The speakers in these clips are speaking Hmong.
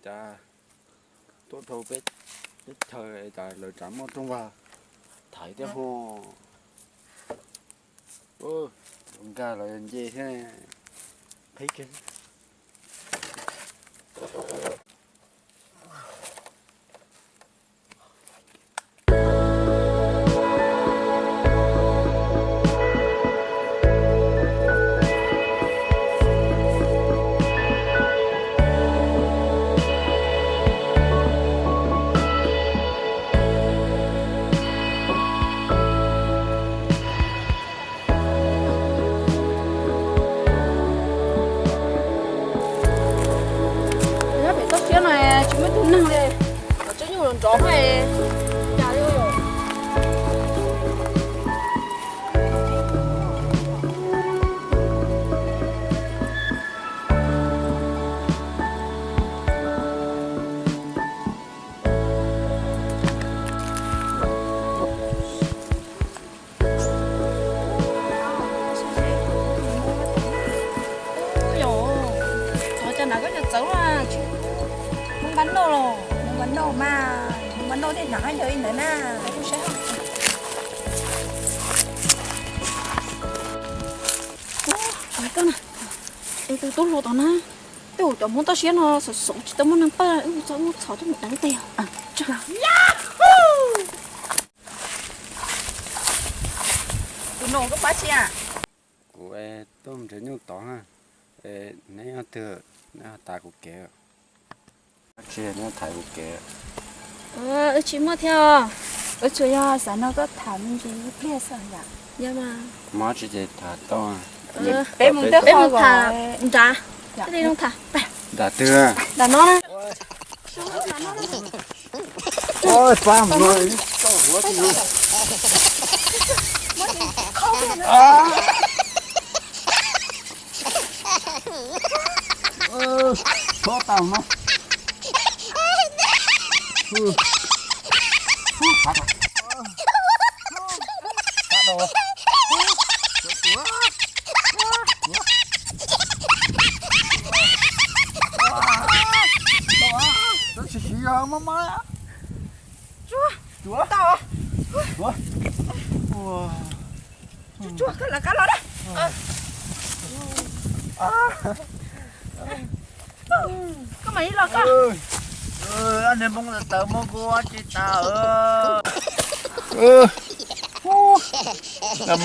Tuaj dhau peb teb chaws es cas lawv tseem muaj rooj vag thaiv thiab ho. Nkag los nce thiab, qhib kiag. Nyob pem toj siab no tsis muaj ib tug neeg li, cov tseem nyuj los nrov mas cas li. Ub, yog, ua cas hnav khaub ncaws txawv na, tsis muaj npaj noj los? Muaj npaj noj mas, muaj npaj noj thiaj hnav khaub ncaws li ntawd na. Kuv saib. Ub, koj na, es tus tub hluas tom na, tej zaum cov Hmoob toj siab no xov xov tsis tau muaj neeg pab, wb txhob muab txhom tuaj mus deev tej. Tus no koj pab tsi a? Kuv tuaj nrhiav nyuj tod na, neb yog twg, neb ho thaiv kuv kev? Tsis, neb thaiv kuv kev. Wb tsis muaj thiab os. Wb tsuas yog xav nrog koj tham me ntsis ib pliag xwb yom. Yog mas. Mob tsis ces tham tau. Peb mus tham nrad. Peb li tham. Nrad twg? Nrad no. Pab mus no. Txhob tau no. Tsis siv, mob mob. Tsuag, tsuag, koj lawv qab los na. Koj mam li los koj. Niag Hmoob tawv muab kuv tsis tas.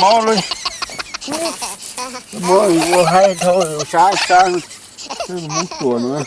Mob li, mob ua haib dhau sab sab, Hmoob tuag no.